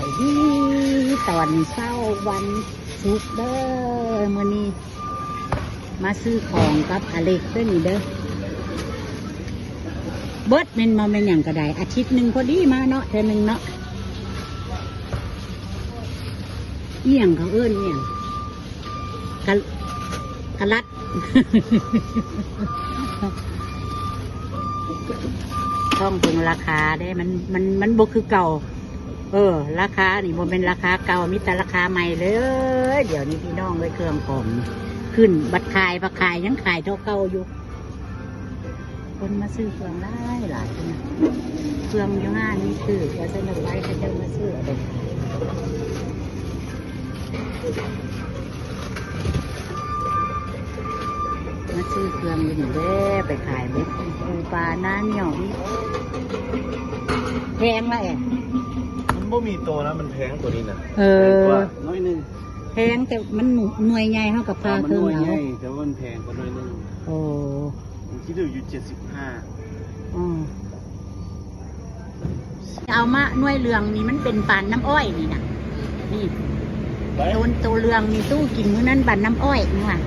ດີຕອນເຊົ້າວັນສຸກເດີ ມື້ນີ້ມາຊື້ຂອງກັບອາເລັກເດີນີ້ເດີ. ເບິດແມ່ນບໍ່ ແມ່ນຫຍັງກໍໄດ້ ອາທິດໜຶ່ງພໍດີມາເນາະ ເທື່ອໜຶ່ງເນາະ. ອີ່ຫຍັງເຂົາເອີ້ນອີ່ຫຍັງ ກະ ກະລັດ. ຕ້ອງເບິ່ງລາຄາເດ້ ມັນ ມັນ ມັນບໍ່ຄືເກົ່າ. ເອີ ລາຄານີ້ບໍ່ແມ່ນລາຄາເກົ່າ ມີແຕ່ລາຄາໃໝ່ເລີຍ. ດຽວນີ້ພີ່ນ້ອງເອີຍ ເຄື່ອງຂອງຂຶ້ນ ບັດຂາຍ ບັດຂາຍຍັງຂາຍເທົ່າເກົ່າຢູ່. ຄົນມາຊື້ເຄື່ອງຫຼາຍໆ ເຄື່ອງຢູ່ຮ້ານນີ້ຖືກ ວ່າຊັ້ນດອກ ໄວ້ເຂົາເຈົ້າມາຊື້ເອົາໄປຂາຍ. ມາຊື້ເຄື່ອງຢູ່ນີ້ເດ້ ໄປຂາຍເບິດ ປູປາ ໜ້າໜຽວ ແພງລະແອະ. ມັນບໍ່ມີໂຕນະ ມັນແພງໂຕນີ້ນະ. ເອີ ແພງກວ່າໜ້ອຍໜຶ່ງ. ແພງ ແຕ່ມັນໜ່ວຍໃຫຍ່ ເຮົາກໍຜ່າເຄິ່ງເອົາ. ແຕ່ວ່າມັນແພງກວ່າໜ້ອຍໜຶ່ງ. ໂອ້ ມັນຄິດຢູ່ເຈັດສິບຫ້າ. ອື ເອົາມາໜ່ວຍເຫຼືອງນີ້ ມັນເປັນປານນ້ຳອ້ອຍນີ້ນະ ນີ້ ໂຕ ໂຕເຫຼືອງນີ້ ຕູ້ກິນມື້ນັ້ນປານນ້ຳອ້ອຍນີ້ວ່າ.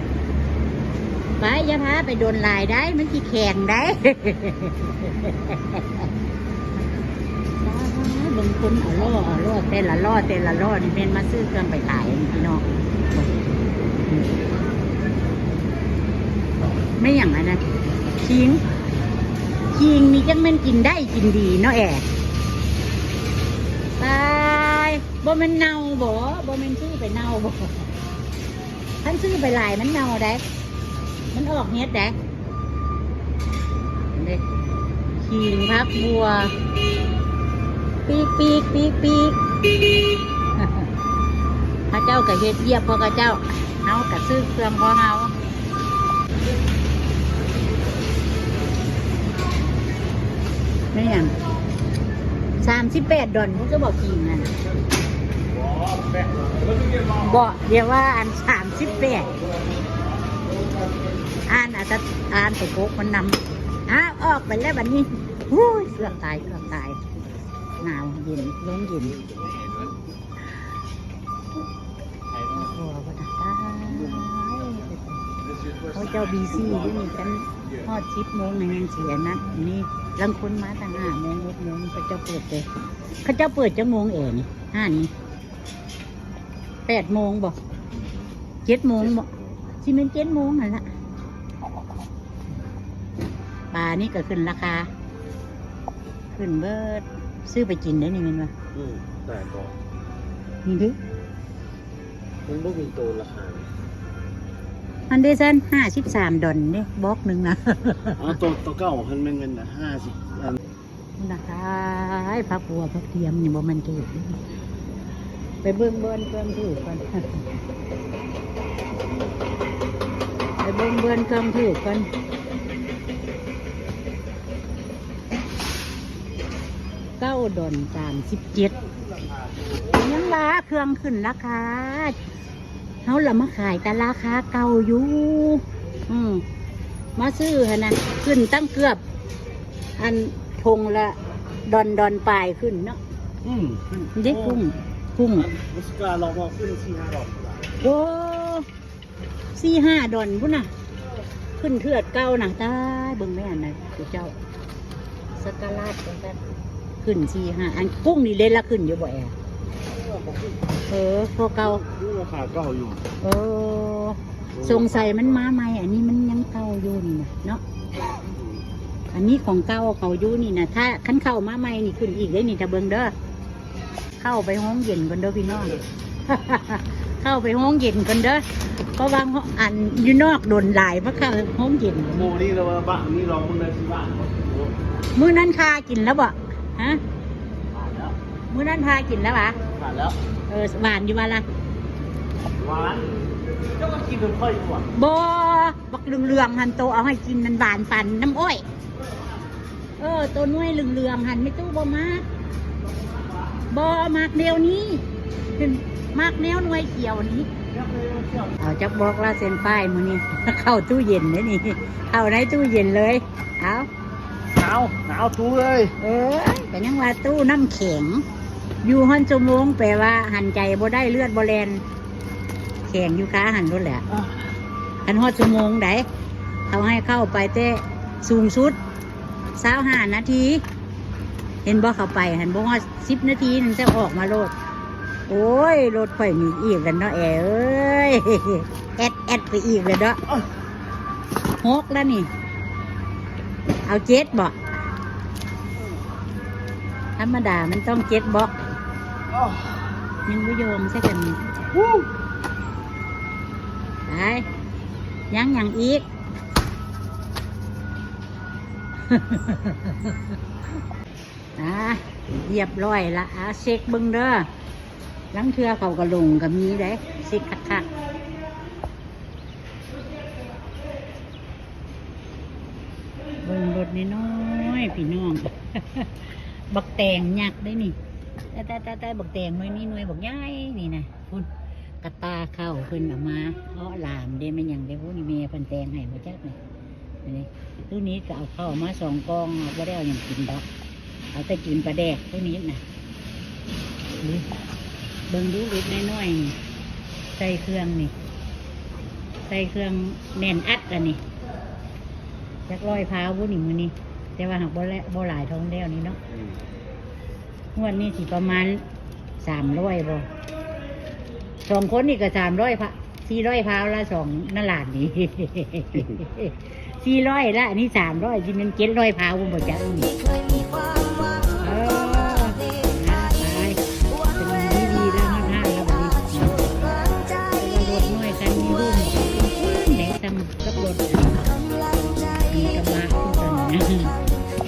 ໄປ ຢ່າພາໄປດົນຫຼາຍໄດ໋ ມັນຊິແຂງໄດ໋. ເບິ່ງຄົນເອົາລໍ້ ເອົາລໍ້ ແຕ່ລະລໍ້ ແຕ່ລະລໍ້ນີ້ແມ່ນມາຊື້ເຄື່ອງໄປຂາຍພີ່ນ້ອງ. ແມ່ນຫຍັງອັນນັ້ນ ຄີງ ຄີງນີ້ຈັ່ງແມ່ນກິນໄດ້ກິນດີເນາະແອ. ຕາຍ ບໍ່ແມ່ນເນົ່າບໍ? ບໍ່ແມ່ນຊື້ໄປເນົ່າບໍ? ຄັນຊື້ໄປຫຼາຍມັນເນົ່າໄດ໋ ມັນອອກເຫັດໄດ໋. ເດ້ ຂີງ ຜັກບົ່ວ ປີກໆ ປີກໆ ເຂົາເຈົ້າກໍເຮັດວຽກພວກເຂົາເຈົ້າ ເຮົາກໍຊື້ເຄື່ອງຂອງເຮົາ. ແມ່ນຫຍັງ ສາມສິບແປດດອນ ເຂົາກໍບອກກິນນັ້ນ ບໍ່ ດຽວວ່າອັນສາມສິບແປດ ອ່ານ ອາດຈະອ່ານໄປກົກມັນນຳ. ອ້າວ ອອກໄປແລ້ວບັດນີ້. ໂອ້ຍ ເກືອບຕາຍ ເກືອບຕາຍ ໜາວເຢັນ ລົມເຢັນ. ໂອ້ໂຫ ເຂົາເຈົ້າບີຊີຢູ່ນີ້ ຄັນຮອດສິບໂມງນີ້ຍັງຊິອັນນັ້ນ ນີ້ລາງຄົນມາຕັ້ງຫ້າໂມງ ຫົກໂມງ ເຂົາເຈົ້າເປີດເດ້. ເຂົາເຈົ້າເປີດຈັກໂມງແອນີ້ ຮ້ານນີ້ ແປດໂມງບໍ? ເຈັດໂມງບໍ? ຊິແມ່ນເຈັດໂມງຫັ້ນລະ. ປານີ້ກໍຂຶ້ນລາຄາ ຂຶ້ນເບີດ. ຊື້ໄປກິນໄດ້ນີ້ແມ່ນບໍ່? ອືມ ຕາຍບໍ່ ນີ້ເດ້ ມັນບໍ່ມີໂຕລາຄາ. ອັນເດຊັ້ນ ຫ້າສິບສາມດອນເດ້ ບອກໜຶ່ງນະ. ອໍ ໂຕ ໂຕເກົ່າຫັ້ນແມ່ນເງິນຫ້າສິບອັນ. ນະ ອ້າຍ ຜັກບົ່ວ ຜັກທຽມນີ້ບໍ່ແມ່ນຖືກ. ໄປເບິ່ງບ່ອນເຄື່ອງຖືກກ່ອນ ໄປເບິ່ງບ່ອນເຄື່ອງຖືກກ່ອນ. ເກົ້າດອນສາມສິບເຈັດ ຍັງວ່າເຄື່ອງຂຶ້ນລາຄາ. ເຮົາລະມາຂາຍແຕ່ລາຄາເກົ່າຢູ່. ອືມ ມາຊື້ຫັ້ນນະ ຂຶ້ນຕັ້ງເກືອບ ອັນ ຖົງລະດອນ ດອນປາຍຂຶ້ນເນາະ. ອືມ ເດ້ ໂອ້ ກຸ້ງ ກຸ້ງ ອັນ ໂອສກາ ລອງມາຂຶ້ນສີ່ຫ້າດອນ. ໂອ້ ສີ່ຫ້າດອນພຸ້ນນະ ຂຶ້ນເທື່ອເກົ່ານະ. ຕາຍ ເບິ່ງແມ່ອັນນັ້ນ ເຈົ້າ ສະກາລາດຈັ່ງຊັ້ນ ຂຶ້ນສີ່ຫ້າ ອັນກຸ້ງນີ້ເດ້ລະ ຂຶ້ນຢູ່ບໍ່ແອ? ເອີ ບໍ່ຂຶ້ນ ເອີ ພໍເກົ່າ ລາຄາເກົ່າຢູ່. ເອີ ສົງໄສມັນມາໃໝ່ ອັນນີ້ມັນຍັງເກົ່າຢູ່ນີ້ນະເນາະ. ອັນນີ້ຂອງເກົ່າເຂົາຢູ່ນີ້ນະ ຖ້າຄັນເຂົ້າມາໃໝ່ນີ້ຂຶ້ນອີກເດ້ນີ້ ຖ້າເບິ່ງເດີ. ເຂົ້າໄປໂຮງເຢັນກ່ອນເດີພີ່ນ້ອງ ເຂົ້າໄປໂຮງເຢັນກ່ອນເດີ ເພາະວ່າອັນຢູ່ນອກດົນຫຼາຍ ມາເຂົ້າໂຮງເຢັນ. ໂມນີ້ລະວ່າບາດນີ້ລອງເບິ່ງໄດ້ຊິຫວານບໍ່? ມື້ນັ້ນພາກິນແລ້ວບໍ່? ຮະ? ຫວານແລ້ວ ມື້ນັ້ນພາກິນແລ້ວຫວາ? ຫວານແລ້ວ. ເອີ ຫວານຢູ່ວ່າລະ? ຫວານ ເຈົ້າກໍກິນນຳຂ້ອຍຢູ່ຫວາ? ບໍ່ ບັກເຫຼືອງໆຫັ້ນ ໂຕເອົາໃຫ້ກິນນັ້ນຫວານປານນ້ຳອ້ອຍ. ເອີ ໂຕໜ່ວຍເຫຼືອງໆຫັ້ນ ແມ່ຕູ້ບໍ່ມັກ ບໍ່ມັກແນວນີ້ ມັກແນວໜ່ວຍຂຽວນີ້. ເອົາຈັກບອກລະເຊັນປ້າຍມື້ນີ້ ເຂົ້າຕູ້ເຢັນເດ້ນີ້ ເຂົ້າໃນຕູ້ເຢັນເລີຍ. ເອົາ ໜາວ ໜາວຕູ້ເອີຍ. ເອີ ກໍຍັງວ່າຕູ້ນ້ຳແຂງ ຢູ່ຮອດຊົ່ວໂມງ ແປວ່າຫັນໃຈບໍ່ໄດ້ ເລືອດບໍ່ແລ່ນ ແຂງຢູ່ຄາຫັ້ນໂລດແຫຼະ. ຄັນຮອດຊົ່ວໂມງໃດ ເຂົາໃຫ້ເຂົ້າໄປແຕ່ສູງສຸດຊາວຫ້ານາທີ ເຫັນບໍ່? ເຂົ້າໄປຫັ້ນບໍ່ຮອດສິບນາທີໜຶ່ງ ຈະອອກມາໂລດ. ໂອ້ຍ ລົດຂ້ອຍນີ້ອີກແລ້ວເນາະ ແອເອີຍ ແອດໆ ໄປອີກແລ້ວເນາະ. ຫົກແລ້ວນີ້ ເອົາເຈັດເບາະ? ທຳມະດາມັນຕ້ອງເຈັດເບາະ. ຍັງບໍ່ຍອມໃສ່ກັນນີ້. ໄປ ຍັງຫຍັງອີກ? ອ່າ ຮຽບຮ້ອຍລະ. ອ່າ ເຊັກເບິ່ງເດີ ລາງເທື່ອເຂົາກະຫຼົງກະມີເດ້ ເຊັກຄັກໆ. ເບິ່ງລົດນ້ອຍໆ ພີ່ນ້ອງ ບັກແຕງຍັກເດ້ນີ້. ຕາຍໆໆໆ ບັກແຕງໜ່ວຍນີ້ໜ່ວຍບັກໃຫຍ່ນີ້ນະ. ພຸ້ນ ກະຕ່າເຂົ້າເພິ່ນເອົາມາເອາະຫຼາມເດ້ ແມ່ນຫຍັງເດ້. ໂອ້ ນີ້ແມ່ເພິ່ນແຕ່ງໃຫ້ບໍ່ຈັກນີ້. ອັນນີ້ ຕູ້ນີ້ກະເອົາເຂົ້າມາສອງກ່ອງ ເອົາບໍ່ໄດ້ເອົາຫຍັງກິນດອກ ເອົາແຕ່ກິນປາແດກຕູ້ນີ້ນະ. ນີ້ ເບິ່ງດູ ລົດນ້ອຍໆ ນີ້ ໃສ່ເຄື່ອງນີ້ ໃສ່ເຄື່ອງແໜ້ນອັດອັນນີ້. ຈັກຮ້ອຍພາວບໍ່ນີ້ມື້ນີ້ ແຕ່ວ່າຫາກບໍ່ແລະ ບໍ່ຫຼາຍເທົ່າແລ້ວນີ້ເນາະ. ອືມ ງວດນີ້ຊິປະມານສາມຮ້ອຍບໍ່? ສອງຄົນນີ້ກະສາມຮ້ອຍພາ ສີ່ຮ້ອຍພາວລະ ສອງ ນະຫຼານນີ້ ສີ່ຮ້ອຍລະ ອັນນີ້ສາມຮ້ອຍ ຊິແມ່ນເຈັດຮ້ອຍພາວບໍ່ຈັກນີ້.